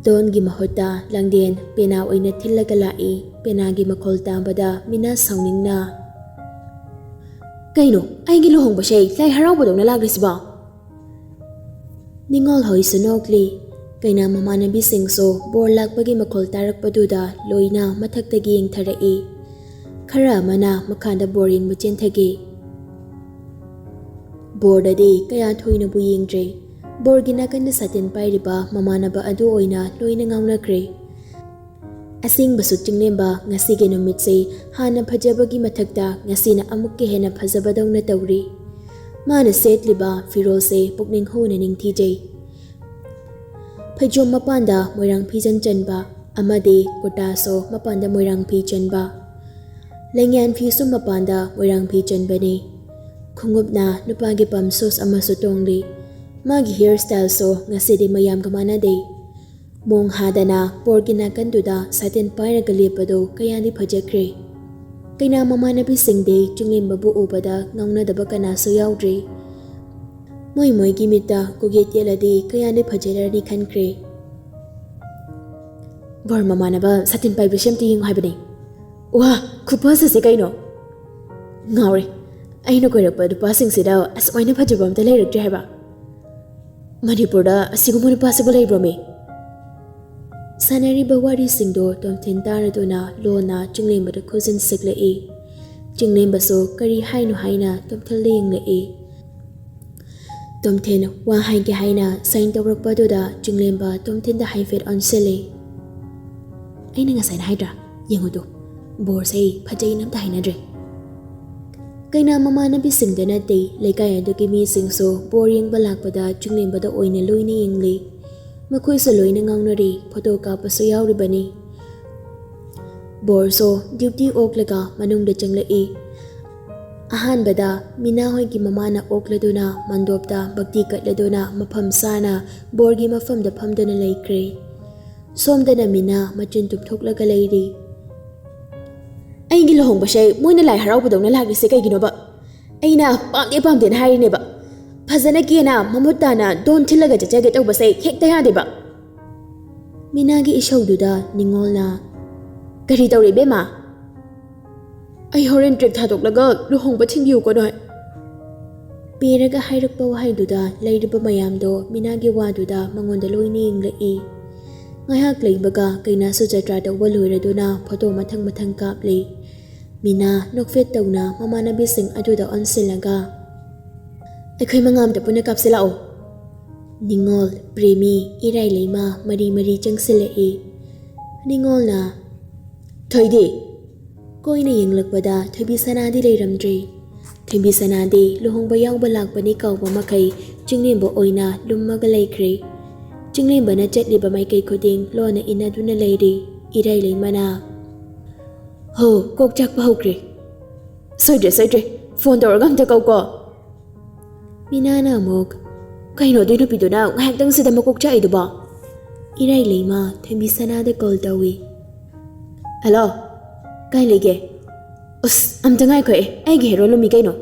ꯗꯣꯟꯒꯤ ꯃꯍꯨꯠꯇ ꯂꯥꯡꯗꯦꯟ ꯄꯦꯅꯥ ꯑꯣꯏꯅ ꯊꯤꯜꯂꯒ ꯂꯥꯛꯏ꯫ ꯄꯦꯅꯥꯒꯤ ꯃꯈꯣꯜ ꯇꯥꯕꯗ ꯃꯤꯅꯥ ꯁꯥꯎꯅꯤꯡꯅ, "ꯀꯩꯅꯣ, ꯑꯩꯒꯤ ꯂꯨꯍꯣꯡꯕꯁꯦ ꯂꯥꯏ ꯍꯔꯥꯎꯕꯗꯧꯅ ꯂꯥꯛꯂꯤꯁꯤꯕꯣ?" ꯅꯤꯡꯉꯣꯜ ꯍꯣꯏꯁꯨ ꯅꯣꯛꯂꯤ꯫ ꯀꯩꯅꯥ ꯃꯃꯥꯟꯅꯕꯤꯁꯤꯡꯁꯨ ꯕꯣꯔ ꯂꯥꯛꯄꯒꯤ ꯃꯈꯣꯜ ꯇꯥꯔꯛꯄꯗꯨꯗ ꯂꯣꯏꯅ ꯃꯊꯛꯇꯒꯤ ꯌꯦꯡꯊꯔꯛꯏ꯫ ꯈꯔ ꯑꯃꯅ ꯃꯈꯥꯗ ꯕꯣꯔ ꯌꯦꯡꯕ ꯆꯦꯟꯊꯈꯤ꯫ ꯕꯣꯔꯗꯗꯤ ꯀꯌꯥ ꯊꯣꯏꯅꯕꯨ ꯌꯦꯡꯗ꯭ꯔꯦ꯫ ꯕꯣꯔꯒꯤ ꯅꯥꯀꯟꯗ ꯁꯥꯇꯤꯟ ꯄꯥꯏꯔꯤꯕ ꯃꯃꯥꯟꯅꯕ ꯑꯗꯨ ꯑꯣꯏꯅ ꯂꯣꯏꯅ ꯉꯥꯎꯅꯈ꯭ꯔꯦ꯫ ꯑꯁꯦꯡꯕꯁꯨ ꯆꯤꯡꯂꯦꯝꯕ ꯉꯁꯤꯒꯤ ꯅꯨꯃꯤꯠꯁꯦ ꯍꯥꯟꯅ ꯐꯖꯕꯒꯤ ꯃꯊꯛꯇ ꯉꯁꯤꯅ ꯑꯃꯨꯛꯀ ꯍꯦꯟꯅ ꯐꯖꯕꯗꯧꯅ ꯇꯧꯔꯤ꯫ ꯃꯥꯅ ꯁꯦꯠꯂꯤꯕ ꯐꯤꯔꯣꯜꯁꯦ ꯄꯨꯛꯅꯤꯡ ꯍꯨꯅ ꯅꯤꯡꯊꯤꯖꯩ꯫ ꯐꯩꯖꯣꯝ ꯃꯄꯥꯟꯗ ꯃꯣꯏꯔꯥꯡ ꯐꯤꯖꯟ ꯆꯟꯕ ꯑꯃꯗꯤ ꯀꯨꯔꯇꯥꯁꯨ ꯃꯄꯥꯟꯗ ꯃꯣꯏꯔꯥꯡ ꯐꯤ ꯆꯟꯕ꯫ ꯂꯦꯡꯌꯥꯟ ꯐꯤꯁꯨ ꯃꯄꯥꯟꯗ ꯃꯣꯏꯔꯥꯡ ꯐꯤ ꯆꯟꯕꯅꯤ꯫ ꯈꯣꯡꯎꯞꯅ ꯅꯨꯄꯥꯒꯤ pump shoes ꯑꯃꯁꯨ ꯇꯣꯡꯂꯤ꯫ ꯃꯥꯒꯤ hair styleꯁꯨ ꯉꯁꯤꯗꯤ ꯃꯌꯥꯝꯒ ꯃꯥꯟꯅꯗꯦ꯫ ꯃꯣꯡ ꯍꯥꯗꯅ ꯕꯣꯔꯒꯤ ꯅꯥꯀꯟꯗꯨꯗ ꯁꯥꯇꯤꯟ ꯄꯥꯏꯔꯒ ꯂꯦꯞꯄꯗꯨ ꯀꯌꯥꯗꯤ ꯐꯖꯈ꯭ꯔꯦ꯫ ꯀꯩꯅꯥ ꯃꯃꯥꯟꯅꯕꯤꯁꯤꯡꯗꯤ ꯆꯤꯡꯂꯦꯝꯕꯕꯨ ꯎꯕꯗ ꯉꯥꯎꯅꯗꯕ ꯀꯅꯥꯁꯨ ꯌꯥꯎꯗ꯭ꯔꯤ꯫ ꯃꯣꯏ ꯃꯣꯏꯒꯤ ꯃꯤꯠꯇ ꯀꯣꯛꯌꯦꯠ ꯌꯦꯠꯂꯗꯤ ꯀꯌꯥꯗꯤ ꯐꯖꯔꯅꯤ ꯈꯟꯈ꯭ꯔꯦ꯫ "ꯕꯣꯔ ꯃꯃꯥꯟꯅꯕ ꯁꯥꯇꯤꯟ ꯄꯥꯏꯕꯁꯤ ꯑꯝꯇ ꯌꯦꯡꯉꯨ ꯍꯥꯏꯕꯅꯦ꯫ ꯋꯥ, ꯈꯨꯐꯖꯁꯦ ꯀꯩꯅꯣ! ꯉꯥꯎꯔꯦ꯫ ꯑꯩꯅ ꯀꯣꯏꯔꯛꯄ ꯅꯨꯄꯥꯁꯤꯡꯁꯤꯗ ꯑꯁꯨꯃꯥꯏꯅ ꯐꯖꯕ ꯑꯝꯇ ꯂꯩꯔꯛꯇ꯭ꯔꯦ ꯍꯥꯏꯕ꯫ ꯃꯅꯤꯄꯨꯔꯗ ꯑꯁꯤꯒꯨꯝꯕ ꯅꯨꯄꯥꯁꯤꯕꯨ ꯂꯩꯕ꯭ꯔꯣꯃꯤ?" ꯁꯥꯟꯅꯔꯤꯕ ꯋꯥꯔꯤꯁꯤꯡꯗꯣ ꯇꯣꯝꯊꯤꯟ ꯇꯥꯔꯗꯨꯅ ꯂꯣꯟꯅ ꯆꯤꯡꯂꯦꯝꯕꯗ ꯈꯨꯖꯤꯟ ꯁꯤꯛꯂꯛꯏ꯫ ꯆꯤꯡꯂꯦꯝꯕꯁꯨ ꯀꯔꯤ ꯍꯥꯏꯅꯣ ꯍꯥꯏꯅ ꯇꯣꯝꯊꯤꯟꯗ ꯌꯦꯡꯂꯛꯏ꯫ ꯇꯣꯝꯊꯤꯟ ꯋꯥ ꯍꯥꯏꯒꯦ ꯍꯥꯏꯅ ꯁꯥꯏꯟ ꯇꯧꯔꯛꯄꯗꯨꯗ ꯆꯤꯡꯂꯦꯝꯕ ꯇꯣꯝꯊꯤꯟꯗ ꯍꯥꯏꯐꯦꯠ ꯑꯣꯟꯁꯤꯜꯂꯤ꯫ "ꯑꯩꯅ ꯉꯁꯥꯏꯅ ꯍꯥꯏꯗ꯭ꯔꯥ? ꯌꯦꯡꯉꯨꯗꯣ, ꯕꯣꯔꯁꯦ ꯐꯖꯩꯅ ꯑꯝꯇ ꯍꯥꯏꯅꯗ꯭ꯔꯦ꯫" ꯀꯩꯅꯥ ꯃꯃꯥꯟꯅꯕꯤꯁꯤꯡꯗ ꯅꯠꯇꯦ, ꯂꯩꯀꯥꯏ ꯑꯗꯨꯒꯤ ꯃꯤꯁꯤꯡꯁꯨ ꯕꯣꯔ ꯌꯦꯡꯕ ꯂꯥꯛꯄꯗ ꯆꯤꯡꯂꯦꯝꯕꯗ ꯑꯣꯏꯅ ꯂꯣꯏꯅ ꯌꯦꯡꯂꯤ꯫ ꯃꯈꯣꯏꯁꯨ ꯂꯣꯏꯅ ꯉꯥꯎꯅꯔꯤ, ꯐꯣꯇꯣ ꯀꯥꯞꯄꯁꯨ ꯌꯥꯎꯔꯤꯕꯅꯤ꯫ ꯕꯣꯔꯁꯨ ꯗ꯭ꯌꯨꯇꯤ ꯑꯣꯛꯂꯒ ꯃꯅꯨꯡꯗ ꯆꯪꯂꯛꯏ꯫ ꯑꯍꯥꯟꯕꯗ ꯃꯤꯅꯥ ꯍꯣꯏꯒꯤ ꯃꯃꯥꯅ ꯑꯣꯛꯂꯗꯨꯅ ꯃꯟꯗꯣꯞꯇ ꯚꯛꯇꯤ ꯀꯠꯂꯗꯨꯅ ꯃꯐꯝ ꯆꯥꯅ ꯕꯣꯔꯒꯤ ꯃꯐꯝꯗ ꯐꯝꯗꯨꯅ ꯂꯩꯈ꯭ꯔꯦ꯫ ꯁꯣꯝꯗꯅ ꯃꯤꯅꯥ ꯃꯆꯤꯟ ꯇꯨꯝꯊꯣꯛꯂꯒ ꯂꯩꯔꯤ꯫ "ꯑꯩꯒꯤ ꯂꯨꯍꯣꯡꯕꯁꯦ ꯃꯣꯏꯅ ꯂꯥꯏ ꯍꯔꯥꯎꯕꯗꯧꯅ ꯂꯥꯛꯂꯤꯁꯦ ꯀꯩꯒꯤꯅꯣꯕ? ꯑꯩꯅ ꯄꯥꯝꯗꯦ ꯄꯥꯝꯗꯦꯅ ꯍꯥꯏꯔꯤꯅꯦꯕ꯫ ꯐꯖꯅ ꯀꯦꯅ ꯃꯃꯨꯠ ꯇꯥꯅ ꯗꯣꯟ ꯊꯤꯜꯂꯒ ꯆꯠꯆꯒꯦ ꯇꯧꯕꯁꯦ ꯍꯦꯛꯇ ꯌꯥꯗꯦꯕ꯫" ꯃꯤꯅꯥꯒꯤ ꯏꯁꯧꯗꯨꯗ ꯅꯤꯉꯣꯜꯅ, "ꯀꯔꯤ ꯇꯧꯔꯦ ꯏꯕꯦꯝꯃ? ꯑꯩ ꯍꯣꯔꯦꯟ ꯇ꯭ꯔꯦꯛ ꯊꯥꯗꯣꯛꯂꯒ ꯂꯨꯍꯣꯡꯕ ꯊꯤꯟꯕꯤꯌꯨꯀꯣ ꯅꯣꯏ꯫" ꯄꯦꯔꯒ ꯍꯥꯏꯔꯛꯄ ꯋꯥꯍꯩꯗꯨꯗ ꯂꯩꯔꯤꯕ ꯃꯌꯥꯝꯗꯣ ꯃꯤꯅꯥꯒꯤ ꯋꯥꯗꯨꯗ ꯃꯉꯣꯟꯗ ꯂꯣꯏꯅ ꯌꯦꯡꯂꯛꯏ꯫ ꯉꯥꯏꯍꯥꯛ ꯂꯩꯕꯒ ꯀꯩꯅꯥꯁꯨ ꯖꯇ꯭ꯔꯥ ꯇꯧꯕ ꯂꯣꯏꯔꯗꯨꯅ ꯐꯣꯇꯣ ꯃꯊꯪ ꯃꯊꯪ ꯀꯥꯞꯂꯤ꯫ ꯃꯤꯅꯥ ꯅꯣꯛꯐꯦꯠ ꯇꯧꯅ ꯃꯃꯥꯟꯅꯕꯤꯁꯤꯡ ꯑꯗꯨꯗ ꯑꯣꯟꯁꯤꯜꯂꯒ, "ꯑꯩꯈꯣꯏ ꯃꯉꯥ ꯑꯝꯇ ꯄꯨꯟꯅ ꯀꯥꯞꯁꯤ ꯂꯥꯛꯑꯣ꯫" ꯅꯤꯉꯣꯜ, ꯄ꯭ꯔꯦꯃꯤ, ꯏꯔꯥꯏ ꯂꯩꯃ ꯃꯔꯤ ꯃꯔꯤ ꯆꯪꯁꯤꯜꯂꯛꯏ꯫ ꯅꯤꯉꯣꯜꯅ, "ꯊꯣꯏꯗꯤ?" ꯀꯣꯏꯅ ꯌꯦꯡꯂꯛꯄꯗ ꯊꯣꯏꯕꯤ ꯁꯅꯥꯗꯤ ꯂꯩꯔꯝꯗ꯭ꯔꯦ꯫ ꯊꯣꯏꯕꯤ ꯁꯅꯥꯗꯤ ꯂꯨꯍꯣꯡꯕ ꯌꯥꯎꯕ ꯂꯥꯛꯄꯅꯤ ꯀꯥꯎꯕ ꯃꯈꯩ ꯆꯤꯡꯂꯦꯝꯕ ꯑꯣꯏꯅ ꯂꯨꯝꯃꯒ ꯂꯩꯈ꯭ꯔꯦ꯫ ꯆꯤꯡꯂꯦꯝꯕꯅ ꯆꯠꯂꯤꯕ ꯃꯥꯏꯀꯩ ꯈꯨꯗꯤꯡ ꯂꯣꯟꯅ ꯏꯟꯅꯗꯨꯅ ꯂꯩꯔꯤ꯫ ꯏꯔꯥꯏ ꯂꯩꯃꯅ, "ꯍꯣ, ꯀꯣꯛ ꯆꯥꯛꯄ ꯍꯧꯈ꯭ꯔꯦ꯫ ꯁꯣꯏꯗ꯭ꯔꯦ, ꯁꯣꯏꯗ꯭ꯔꯦ꯫ ꯐꯣꯟ ꯇꯧꯔꯒ ꯑꯝꯇ ꯀꯧꯀꯣ꯫" ꯃꯤꯅꯥꯅ ꯑꯃꯨꯛ, "ꯀꯩꯅꯣ ꯑꯗꯨꯏ ꯅꯨꯄꯤꯗꯨꯅ ꯉꯥꯏꯍꯥꯛꯇꯪꯁꯤꯗ ꯃꯀꯣꯛ ꯆꯥꯛꯏꯗꯨꯕꯣ?" ꯏꯔꯥꯏ ꯂꯩꯃ ꯊꯣꯏꯕꯤ ꯁꯅꯥꯗ ꯀꯣꯜ ꯇꯧꯏ꯫ ꯍꯜꯂꯣ, ꯀꯥꯏ ꯂꯩꯒꯦ? ꯑꯁ, ꯑꯝꯇ ꯉꯥꯏꯈꯣ, ꯑꯦ, ꯑꯩꯒꯤ ꯍꯦꯔꯣ ꯂꯨꯝꯃꯤ ꯀꯩꯅꯣ꯫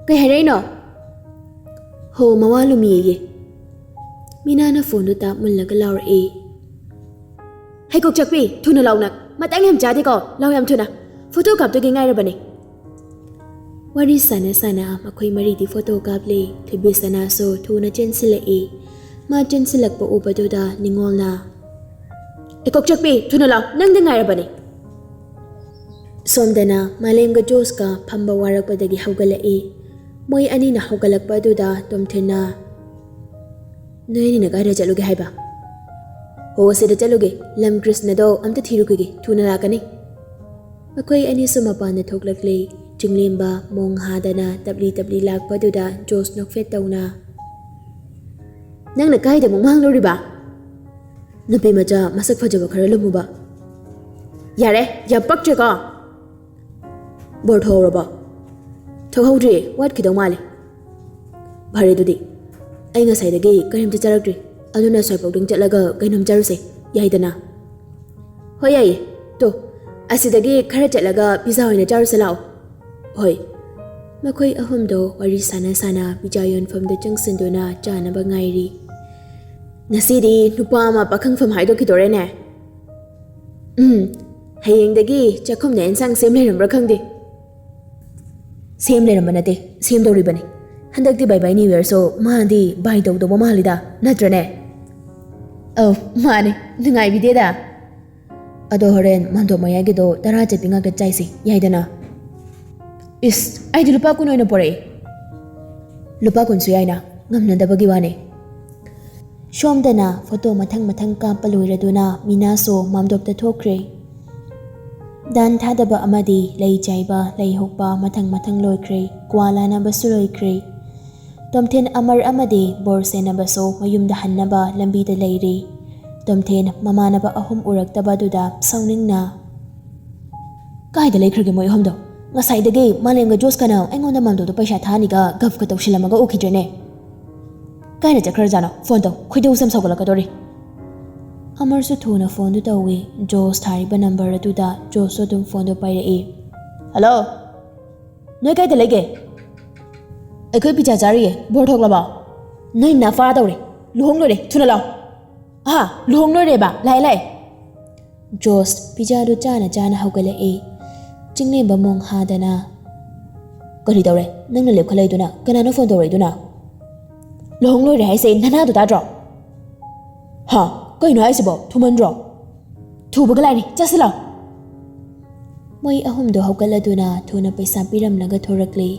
ꯀꯩ ꯍꯥꯏꯔꯛꯏꯅꯣ? ꯍꯣ, ꯃꯋꯥ ꯂꯨꯝꯃꯤꯌꯦ꯫ ꯃꯤꯅꯥꯅ ꯐꯣꯟꯗꯨ ꯇꯥꯞ ꯃꯨꯜꯂꯒ ꯂꯥꯎꯔꯛꯏ꯫ ꯍꯩꯀꯣꯛ ꯆꯥꯛꯄꯤ, ꯊꯨꯅ ꯂꯥꯎ ꯅꯪ꯫ ꯃꯇꯥꯡ ꯌꯥꯝ ꯆꯥꯗꯦꯀꯣ, ꯂꯥꯎ ꯌꯥꯝ ꯊꯨꯅ꯫ ꯐꯣꯇꯣ ꯀꯥꯞꯇꯨꯒꯤ ꯉꯥꯏꯔꯕꯅꯦ꯫ ꯋꯥꯔꯤ ꯁꯥꯟꯅ ꯁꯥꯟꯅ ꯃꯈꯣꯏ ꯃꯔꯤꯗꯤ ꯐꯣꯇꯣ ꯀꯥꯞꯂꯦ꯫ ꯊꯣꯏꯕꯤ ꯁꯅꯥꯁꯨ ꯊꯨꯅ ꯆꯦꯟꯁꯤꯜꯂꯛꯏ꯫ ꯃꯥ ꯆꯦꯟꯁꯤꯜꯂꯛꯄ ꯎꯕꯗꯨꯗ ꯅꯤꯉꯣꯜꯅ, ꯍꯩꯀꯣꯛ ꯆꯥꯛꯄꯤ, ꯊꯨꯅ ꯂꯥꯎ, ꯅꯪꯗ ꯉꯥꯏꯔꯕꯅꯦ꯫ ꯁꯣꯝꯗꯅ ꯃꯥꯂꯦꯝꯒ ꯖꯣꯁꯀ ꯐꯝꯕ ꯋꯥꯔꯛꯄꯗꯒꯤ ꯍꯧꯒꯠꯂꯛꯏ꯫ ꯃꯣꯏ ꯑꯅꯤꯅ ꯍꯧꯒꯠꯂꯛꯄ ꯑꯗꯨꯗ ꯇꯣꯝꯊꯤꯟꯅ, ꯅꯣꯏ ꯑꯅꯤꯅ ꯀꯥꯏꯗ ꯆꯠꯂꯨꯒꯦ ꯍꯥꯏꯕ? ꯍꯣ, ꯁꯤꯗ ꯆꯠꯂꯨꯒꯦ, ꯂꯝ ꯀ꯭ꯔꯤꯁꯅꯗꯣ ꯑꯝꯇ ꯊꯤꯔꯨꯈꯤꯒꯦ, ꯊꯨꯅ ꯂꯥꯛꯀꯅꯤ꯫ ꯃꯈꯣꯏ ꯑꯅꯤꯁꯨ ꯃꯄꯥꯟꯗ ꯊꯣꯛꯂꯛꯂꯦ꯫ ꯆꯤꯡꯂꯦꯝꯕ ꯃꯣꯡ ꯍꯥꯗꯅ ꯇꯞꯂꯤ ꯇꯞꯂꯤ ꯂꯥꯛꯄꯗꯨꯗ ꯖꯣꯁ ꯅꯣꯛꯐꯦꯠ ꯇꯧꯅ, ꯅꯪꯅ ꯀꯥꯏꯗ ꯑꯃꯨꯛ ꯃꯥꯡꯂꯨꯔꯤꯕ? ꯅꯨꯄꯤ ꯃꯆꯥ ꯃꯁꯛ ꯐꯖꯕ ꯈꯔ ꯂꯨꯝꯃꯨꯕ꯫ ꯌꯥꯔꯦ, ꯌꯥꯝ ꯄꯛꯇ꯭ꯔꯦꯀꯣ꯫ ꯕꯣꯔ ꯊꯣꯛꯍꯧꯔꯕꯣ? ꯊꯣꯛꯍꯧꯗ꯭ꯔꯤꯌꯦ, ꯋꯥꯠꯈꯤꯗꯧ ꯃꯥꯜꯂꯦ꯫ ꯐꯔꯦ ꯑꯗꯨꯗꯤ, ꯑꯩ ꯉꯁꯥꯏꯗꯒꯤ ꯀꯔꯤꯝꯇ ꯆꯥꯔꯛꯇ꯭ꯔꯤ, ꯑꯗꯨꯅ ꯁ꯭ꯋꯥꯏꯐꯥꯎꯗꯪ ꯆꯠꯂꯒ ꯀꯩꯅꯣꯝ ꯆꯥꯔꯨꯁꯦ, ꯌꯥꯏꯗꯅ? ꯍꯣꯏ, ꯌꯥꯏꯌꯦ꯫ ꯇꯣ, ꯑꯁꯤꯗꯒꯤ ꯈꯔ ꯆꯠꯂꯒ ꯄꯤꯖꯥ ꯑꯣꯏꯅ ꯆꯥꯔꯨꯁꯦ ꯂꯥꯛꯑꯣ꯫ ꯍꯣꯏ꯫ ꯃꯈꯣꯏ ꯑꯍꯨꯝꯗꯣ ꯋꯥꯔꯤ ꯁꯥꯟꯅ ꯁꯥꯟꯅ ꯄꯤꯖꯥ ꯌꯣꯟꯐꯝꯗ ꯆꯪꯁꯤꯟꯗꯨꯅ ꯆꯥꯅꯕ ꯉꯥꯏꯔꯤ꯫ ꯉꯁꯤꯗꯤ ꯅꯨꯄꯥ ꯑꯃ ꯄꯥꯈꯪꯐꯝ ꯍꯥꯏꯗꯣꯛꯈꯤꯗꯣꯔꯦꯅꯦ꯫ ꯎꯝ, ꯍꯌꯦꯡꯗꯒꯤ ꯆꯥꯛꯈꯨꯝꯗ ꯑꯦꯟꯁꯥꯡ ꯁꯦꯝ ꯂꯩꯔꯝꯕ꯭ꯔꯥ ꯈꯪꯗꯦ꯫ ꯁꯦꯝ ꯂꯩꯔꯝꯕ ꯅꯠꯇꯦ, ꯁꯦꯝꯗꯧꯔꯤꯕꯅꯤ꯫ ꯍꯟꯗꯛꯇꯤ ꯕꯥꯏ ꯕꯥꯏ ꯅ꯭ꯌꯨ ꯌꯔꯁꯨ ꯃꯥꯗꯤ ꯕꯥꯏ ꯇꯧꯗꯧꯕ ꯃꯥꯜꯂꯤꯗ, ꯅꯠꯇ꯭ꯔꯅꯦ? ꯑꯧ, ꯃꯥꯅꯦ, ꯅꯨꯡꯉꯥꯏꯕꯤꯗꯦꯗ꯫ ꯑꯗꯣ ꯍꯣꯔꯦꯟ ꯃꯥꯟꯗꯣꯞ ꯃꯌꯥꯏꯒꯤꯗꯣ ꯇꯔꯥ ꯆꯠꯄꯤ ꯉꯥꯛꯇ ꯆꯥꯏꯁꯦ, ꯌꯥꯏꯗꯅ? ꯏꯁ, ꯑꯩꯗꯤ ꯂꯨꯄꯥ ꯀꯨꯟ ꯑꯣꯏꯅ ꯄꯣꯔꯛꯑꯦ꯫ ꯂꯨꯄꯥ ꯀꯨꯟꯁꯨ ꯌꯥꯏꯅ, ꯉꯝꯅꯗꯕꯒꯤ ꯋꯥꯅꯦ꯫ ꯁꯣꯝꯗꯅ ꯐꯣꯇꯣ ꯃꯊꯪ ꯃꯊꯪ ꯀꯥꯞꯄ ꯂꯣꯏꯔꯗꯨꯅ ꯃꯤꯅꯥꯁꯨ ꯃꯥꯝꯗꯣꯞꯇ ꯊꯣꯛꯈ꯭ꯔꯦ꯫ ꯗꯥꯟ ꯊꯥꯗꯕ ꯑꯃꯗꯤ ꯂꯩ ꯆꯥꯏꯕ, ꯂꯩ ꯍꯨꯛꯄ ꯃꯊꯪ ꯃꯊꯪ ꯂꯣꯏꯈ꯭ꯔꯦ꯫ ꯀ꯭ꯋꯥ ꯂꯥꯅꯕꯁꯨ ꯂꯣꯏꯈ꯭ꯔꯦ꯫ ꯇꯣꯝꯊꯤꯟ, ꯑꯃꯔ ꯑꯃꯗꯤ ꯕꯣꯔ ꯁꯦꯟꯅꯕꯁꯨ ꯃꯌꯨꯝꯗ ꯍꯟꯅꯕ ꯂꯝꯕꯤꯗ ꯂꯩꯔꯤ꯫ ꯇꯣꯝꯊꯤꯟ ꯃꯃꯥꯟꯅꯕ ꯑꯍꯨꯝ ꯎꯔꯛꯇꯕ ꯑꯗꯨꯗ ꯁꯥꯎꯅꯤꯡꯅ, "ꯀꯥꯏꯗ ꯂꯩꯈ꯭ꯔꯒꯦ ꯃꯣꯏ ꯑꯍꯨꯝꯗꯣ? ꯉꯁꯥꯏꯗꯒꯤ ꯃꯥꯂꯦꯝꯒ ꯖꯣꯁꯀꯅ ꯑꯩꯉꯣꯟꯗ ꯃꯥꯝꯗꯣꯞꯇ ꯄꯩꯁꯥ ꯊꯥꯍꯟꯅꯤꯒ ꯒꯞꯀ ꯇꯧꯁꯤꯜꯂꯝꯃꯒ ꯎꯈꯤꯗ꯭ꯔꯦꯅꯦ꯫ ꯀꯥꯏꯗ ꯆꯠꯈ꯭ꯔꯖꯥꯠꯅꯣ? ꯐꯣꯟ ꯇꯧ, ꯈꯣꯏꯗꯧꯁꯦ ꯌꯥꯝ ꯁꯥꯎꯒꯠꯂꯛꯀꯗꯧꯔꯤ꯫ ꯑꯃꯔꯁꯨ ꯊꯨꯅ ꯐꯣꯟꯗꯨ ꯇꯧꯏ꯫ ꯖꯣꯁ ꯊꯥꯔꯤꯕ ꯅꯝꯕꯔ ꯑꯗꯨꯗ ꯖꯣꯁꯁꯨ ꯑꯗꯨꯝ ꯐꯣꯟꯗꯨ ꯄꯥꯏꯔꯛꯏ꯫ "ꯍꯜꯂꯣ, ꯅꯣꯏ ꯀꯥꯏꯗ ꯂꯩꯒꯦ?" "ꯑꯩꯈꯣꯏ ꯄꯤꯖꯥ ꯆꯥꯔꯤꯌꯦ, ꯕꯣꯔ ꯊꯣꯛꯂꯕꯣ?" "ꯅꯣꯏ ꯅꯥ ꯐꯥ ꯇꯧꯔꯦ, ꯂꯨꯍꯣꯡ ꯂꯣꯏꯔꯦ, ꯊꯨꯅ ꯂꯥꯛꯑꯣ!" "ꯑꯍꯥ, ꯂꯨꯍꯣꯡ ꯂꯣꯏꯔꯦꯕ, ꯂꯥꯛꯑꯦ, ꯂꯥꯛꯑꯦ!" ꯖꯣꯁ ꯄꯤꯖꯥꯗꯨ ꯆꯥꯅ ꯆꯥꯅ ꯍꯧꯒꯠꯂꯛꯏ꯫ ꯆꯤꯡꯂꯦꯝꯕ ꯃꯣꯡ ꯍꯥꯗꯅ, "ꯀꯔꯤ ꯇꯧꯔꯦ? ꯅꯪꯅ ꯂꯦꯞꯈꯠꯂꯛꯏꯗꯨꯅ? ꯀꯅꯥꯅꯣ ꯐꯣꯟ ꯇꯧꯔꯛꯏꯗꯨꯅ?" "ꯂꯨꯍꯣꯡ ꯂꯣꯏꯔꯦ ꯍꯥꯏꯁꯦ ꯅꯅꯥꯗꯣ ꯇꯥꯗ꯭ꯔꯣ?" "ꯍꯥ? ꯀꯩꯅꯣ ꯍꯥꯏꯁꯤꯕꯣ? ꯊꯨꯃꯟꯗ꯭ꯔꯣ?" "ꯊꯨꯕꯒ ꯂꯥꯏꯔꯤ, ꯆꯠꯁꯤꯜꯂꯣ!" ꯃꯣꯏ ꯑꯍꯨꯝꯗꯣ ꯍꯧꯒꯠꯂꯗꯨꯅ ꯊꯨꯅ ꯄꯩꯁꯥ ꯄꯤꯔꯝꯂꯒ ꯊꯣꯔꯛꯂꯤ꯫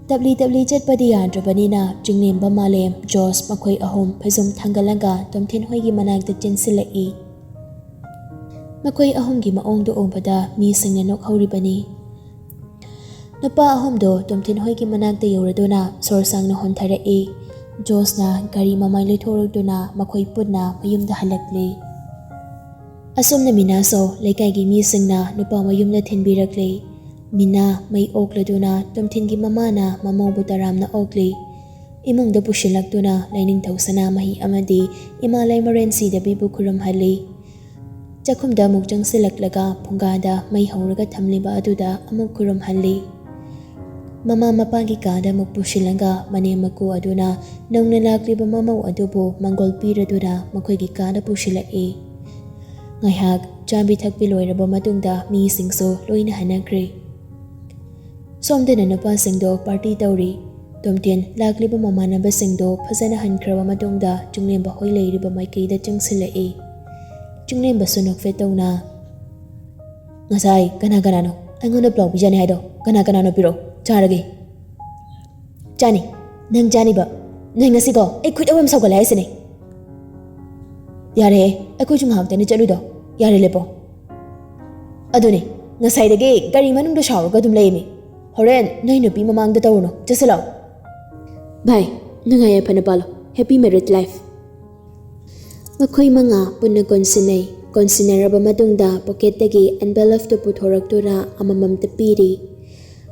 ꯇꯞꯂꯤ ꯇꯞꯂꯤ ꯆꯠꯄꯗꯤ ꯌꯥꯗ꯭ꯔꯕꯅꯤꯅ ꯆꯤꯡꯂꯦꯝꯕ, ꯃꯥꯂꯦꯝ, ꯖꯣꯁ ꯃꯈꯣꯏ ꯑꯍꯨꯝ ꯐꯩꯖꯨꯝ ꯊꯥꯡꯒꯠꯂꯒ ꯇꯣꯝꯊꯤꯟ ꯍꯣꯏꯒꯤ ꯃꯅꯥꯛꯇ ꯆꯦꯟꯁꯤꯜꯂꯛꯏ꯫ ꯃꯈꯣꯏ ꯑꯍꯨꯝꯒꯤ ꯃꯑꯣꯡꯗꯨ ꯎꯕꯗ ꯃꯤꯁꯤꯡꯅ ꯅꯣꯛꯍꯧꯔꯤꯕꯅꯤ꯫ ꯅꯨꯄꯥ ꯑꯍꯨꯝꯗꯣ ꯇꯣꯝꯊꯤꯟ ꯍꯣꯏꯒꯤ ꯃꯅꯥꯛꯇ ꯌꯧꯔꯗꯨꯅ ꯁꯣꯔ ꯁꯥꯡꯅ ꯍꯣꯟꯊꯔꯛꯏ꯫ ꯖꯣꯁꯅ ꯒꯥꯔꯤ ꯃꯃꯥꯏ ꯂꯩꯊꯣꯔꯛꯇꯨꯅ ꯃꯈꯣꯏ ꯄꯨꯟꯅ ꯃꯌꯨꯝꯗ ꯍꯜꯂꯛꯂꯤ꯫ ꯑꯁꯣꯝꯅ ꯃꯤꯅꯥꯁꯨ ꯂꯩꯀꯥꯏꯒꯤ ꯃꯤꯁꯤꯡꯅ ꯅꯨꯄꯥ ꯃꯌꯨꯝꯗ ꯊꯤꯟꯕꯤꯔꯛꯂꯤ꯫ ꯃꯤꯅꯥ ꯃꯩ ꯑꯣꯛꯂꯗꯨꯅ ꯇꯣꯝꯊꯤꯟꯒꯤ ꯃꯃꯥꯅ ꯃꯃꯧꯕꯨ ꯇꯔꯥꯝꯅ ꯑꯣꯛꯂꯤ꯫ ꯏꯃꯨꯡꯗ ꯄꯨꯁꯤꯜꯂꯛꯇꯨꯅ ꯂꯥꯏꯅꯤꯡꯊꯧ ꯁꯅꯥꯃꯍꯤ ꯑꯃꯗꯤ ꯏꯃꯥ ꯂꯥꯏꯃꯔꯦꯟ ꯁꯤꯗꯕꯤꯕꯨ ꯈꯨꯔꯨꯝꯍꯜꯂꯤ꯫ ꯆꯥꯛꯈꯨꯝꯗ ꯑꯃꯨꯛ ꯆꯪꯁꯤꯜꯂꯛꯂꯒ ꯐꯨꯡꯒꯥꯗ ꯃꯩ ꯍꯧꯔꯒ ꯊꯝꯂꯤꯕ ꯑꯗꯨꯗ ꯑꯃꯨꯛ ꯈꯨꯔꯨꯝꯍꯜꯂꯤ꯫ ꯃꯃꯥ ꯃꯄꯥꯒꯤ ꯀꯥꯗ ꯑꯃꯨꯛ ꯄꯨꯁꯤꯜꯂꯒ ꯃꯅꯦꯝ ꯃꯀꯨ ꯑꯗꯨꯅ ꯅꯧꯅ ꯂꯥꯛꯂꯤꯕ ꯃꯃꯧ ꯑꯗꯨꯕꯨ ꯃꯪꯒꯣꯜ ꯄꯤꯔꯗꯨꯅ ꯃꯈꯣꯏꯒꯤ ꯀꯥꯗ ꯄꯨꯁꯤꯜꯂꯛꯏ꯫ ꯉꯥꯏꯍꯥꯛ ꯆꯥꯕꯤ ꯊꯛꯄꯤ ꯂꯣꯏꯔꯕ ꯃꯇꯨꯡꯗ ꯃꯤꯁꯤꯡꯁꯨ ꯂꯣꯏꯅ ꯍꯟꯅꯈ꯭ꯔꯦ꯫ ꯁꯣꯝꯗꯅ ꯅꯨꯄꯥꯁꯤꯡꯗꯣ ꯄꯥꯔꯇꯤ ꯇꯧꯔꯤ꯫ ꯇꯣꯝꯊꯤꯟ ꯂꯥꯛꯂꯤꯕ ꯃꯃꯥꯟꯅꯕꯁꯤꯡꯗꯣ ꯐꯖꯅ ꯍꯟꯈ꯭ꯔꯕ ꯃꯇꯨꯡꯗ ꯆꯤꯡꯂꯦꯝꯕ ꯍꯣꯏ ꯂꯩꯔꯤꯕ ꯃꯥꯏꯀꯩꯗ ꯆꯪꯁꯤꯜꯂꯛꯏ꯫ ꯆꯤꯡꯂꯦꯝꯕꯁꯨ ꯅꯣꯛꯐꯦꯠ ꯇꯧꯅ, "ꯉꯁꯥꯏ ꯀꯅꯥ ꯀꯅꯥꯅꯣ ꯑꯩꯉꯣꯟꯗ ꯄ꯭ꯂꯥꯎ ꯄꯤꯖꯅꯤ ꯍꯥꯏꯗꯣ? ꯀꯅꯥ ꯀꯅꯥꯅꯣ ꯄꯤꯔꯛꯑꯣ, ꯆꯥꯔꯒꯦ꯫" "ꯆꯥꯅꯤ, ꯅꯪ ꯆꯥꯅꯤꯕ꯫ ꯅꯣꯏ ꯉꯁꯤꯀꯣ ꯑꯩ ꯈꯨꯠ ꯑꯃ ꯁꯧꯒꯠꯂꯦ ꯍꯥꯏꯁꯤꯅꯦ꯫" "ꯌꯥꯔꯦꯍꯦ, ꯑꯩꯈꯣꯏꯁꯨ ꯉꯥꯏꯍꯥꯛꯇꯅꯤ ꯆꯠꯂꯨꯗꯣ꯫ ꯌꯥꯔꯦ, ꯂꯦꯞꯄꯣ꯫" "ꯑꯗꯨꯅꯦ, ꯉꯁꯥꯏꯗꯒꯤ ꯒꯥꯔꯤ ꯃꯅꯨꯡꯗ ꯁꯥꯎꯔꯒ ꯑꯗꯨꯝ ꯂꯩꯃꯤ꯫ ꯍꯣꯔꯦꯟ ꯅꯣꯏ ꯅꯨꯄꯤ ꯃꯃꯥꯡꯗ ꯇꯧꯔꯨꯅꯨ, ꯆꯠꯁꯤꯜꯂꯣ꯫" "ꯚꯥꯏ, ꯅꯨꯡꯉꯥꯏ ꯌꯥꯏꯐꯅ ꯄꯥꯜꯂꯣ꯫ Happy married life꯫" ꯃꯈꯣꯏ ꯃꯉꯥ ꯄꯨꯟꯅ ꯀꯣꯟꯁꯤꯟꯅꯩ꯫ ꯀꯣꯟꯁꯤꯟꯅꯔꯕ ꯃꯇꯨꯡꯗ ꯄꯣꯀꯦꯠꯇꯒꯤ ꯑꯦꯟꯚꯦꯂꯞꯇꯨ ꯄꯨꯊꯣꯔꯛꯇꯨꯅ ꯑꯃꯃꯝꯇ ꯄꯤꯔꯤ꯫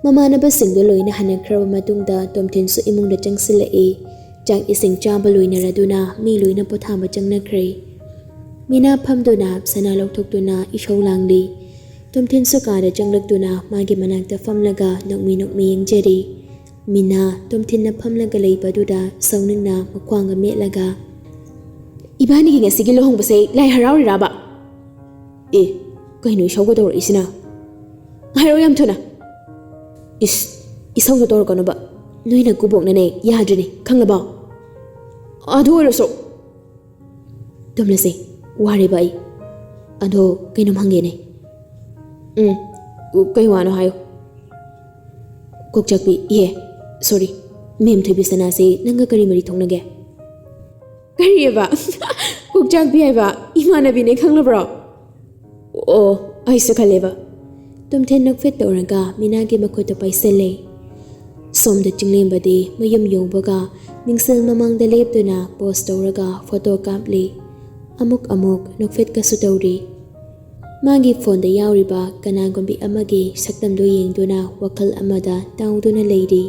ꯃꯃꯥꯟꯅꯕꯁꯤꯡꯗꯨ ꯂꯣꯏꯅ ꯍꯟꯅꯈ꯭ꯔꯕ ꯃꯇꯨꯡꯗ ꯇꯣꯝꯊꯤꯟꯁꯨ ꯏꯃꯨꯡꯗ ꯆꯪꯁꯤꯜꯂꯛꯏ꯫ ꯆꯥꯛ ꯏꯁꯤꯡ ꯆꯥꯕ ꯂꯣꯏꯅꯔꯗꯨꯅ ꯃꯤ ꯂꯣꯏꯅ ꯄꯣꯊꯥꯕ ꯆꯪꯅꯈ꯭ꯔꯦ꯫ ꯃꯤꯅꯥ ꯐꯝꯗꯨꯅ ꯁꯅꯥ ꯂꯧꯊꯣꯛꯇꯨꯅ ꯏꯁꯧ ꯂꯥꯡꯂꯤ꯫ ꯇꯣꯝꯊꯤꯟꯁꯨ ꯀꯥꯗ ꯆꯪꯂꯛꯇꯨꯅ ꯃꯥꯒꯤ ꯃꯅꯥꯛꯇ ꯐꯝꯂꯒ ꯅꯣꯛꯃꯤ ꯅꯣꯛꯃꯤ ꯌꯦꯡꯖꯔꯤ꯫ ꯃꯤꯅꯥ, ꯇꯣꯝꯊꯤꯟꯅ ꯐꯝꯂꯒ ꯂꯩꯕꯗꯨꯗ ꯁꯥꯎꯅꯤꯡꯅ ꯃꯈ꯭ꯋꯥꯡꯒ ꯃꯦꯠꯂꯒ, "ꯏꯕꯥꯅꯤꯒꯤ ꯉꯁꯤꯒꯤ ꯂꯨꯍꯣꯡꯕꯁꯦ ꯂꯥꯏ ꯍꯔꯥꯎꯔꯤꯔꯥꯕ?" "ꯑꯦ, ꯀꯩꯅꯣ ꯏꯁꯧꯒ ꯇꯧꯔꯛꯏꯁꯤꯅ? ꯍꯥꯏꯔꯛꯑꯣ ꯌꯥꯝ ꯊꯨꯅ!" "ꯏꯁ, ꯏꯁꯧꯗꯣ ꯇꯧꯔꯛꯀꯅꯣꯕ꯫ ꯅꯣꯏꯅ ꯀꯨꯕꯣꯛꯅꯅꯦ ꯌꯥꯗ꯭ꯔꯤꯅꯦ, ꯈꯪꯉꯕꯣ? ꯑꯗꯨ ꯑꯣꯏꯔꯁꯨ" "ꯇꯨꯝꯂꯁꯦ, ꯋꯥꯔꯦꯕ ꯑꯩ꯫ ꯑꯗꯣ ꯀꯩꯅꯣꯝ ꯍꯪꯒꯦꯅꯦ꯫" "ꯎꯝ, ꯎ, ꯀꯩ ꯋꯥꯅꯣ ꯍꯥꯏꯌꯨ꯫" "ꯀꯣꯛꯆꯥꯛꯄꯤ, ꯑꯦ, ꯁꯣꯔꯤ, ꯃꯦꯝ ꯊꯣꯏꯕꯤꯁꯅꯥꯁꯦ ꯅꯪꯒ ꯀꯔꯤ ꯃꯔꯤ ꯊꯣꯛꯅꯒꯦ?" "ꯀꯔꯤꯑꯕ?" "ꯀꯣꯛꯆꯥꯛꯄꯤ ꯍꯥꯏꯕ ꯏꯃꯥꯟꯅꯕꯤꯅꯦ, ꯈꯪꯂꯕ꯭ꯔꯣ?" "ꯑꯣ, ꯑꯩꯁꯨ ꯈꯜꯂꯦꯕ꯫" ꯇꯣꯝꯊꯤꯟ ꯅꯣꯛꯐꯦꯠ ꯇꯧꯔꯒ ꯃꯤꯅꯥꯒꯤ ꯃꯈꯨꯠꯇ ꯄꯥꯏꯁꯜꯂꯦ꯫ ꯁꯣꯝꯗ ꯆꯤꯡꯂꯦꯝꯕꯗꯤ ꯃꯌꯨꯝ ꯌꯧꯕꯒ ꯃꯤꯡꯁꯦꯜ ꯃꯃꯥꯡꯗ ꯂꯦꯞꯇꯨꯅ ꯄꯣꯁ ꯇꯧꯔꯒ ꯐꯣꯇꯣ ꯀꯥꯞꯂꯤ꯫ ꯑꯃꯨꯛ ꯑꯃꯨꯛ ꯅꯣꯛꯐꯦꯠꯀꯁꯨ ꯇꯧꯔꯤ꯫ ꯃꯥꯒꯤ ꯐꯣꯟꯗ ꯌꯥꯎꯔꯤꯕ ꯀꯅꯥꯒꯨꯝꯕꯤ ꯑꯃꯒꯤ ꯁꯛꯇꯝꯗꯨ ꯌꯦꯡꯗꯨꯅ ꯋꯥꯈꯜ ꯑꯃꯗ ꯇꯥꯎꯗꯨꯅ ꯂꯩꯔꯤ꯫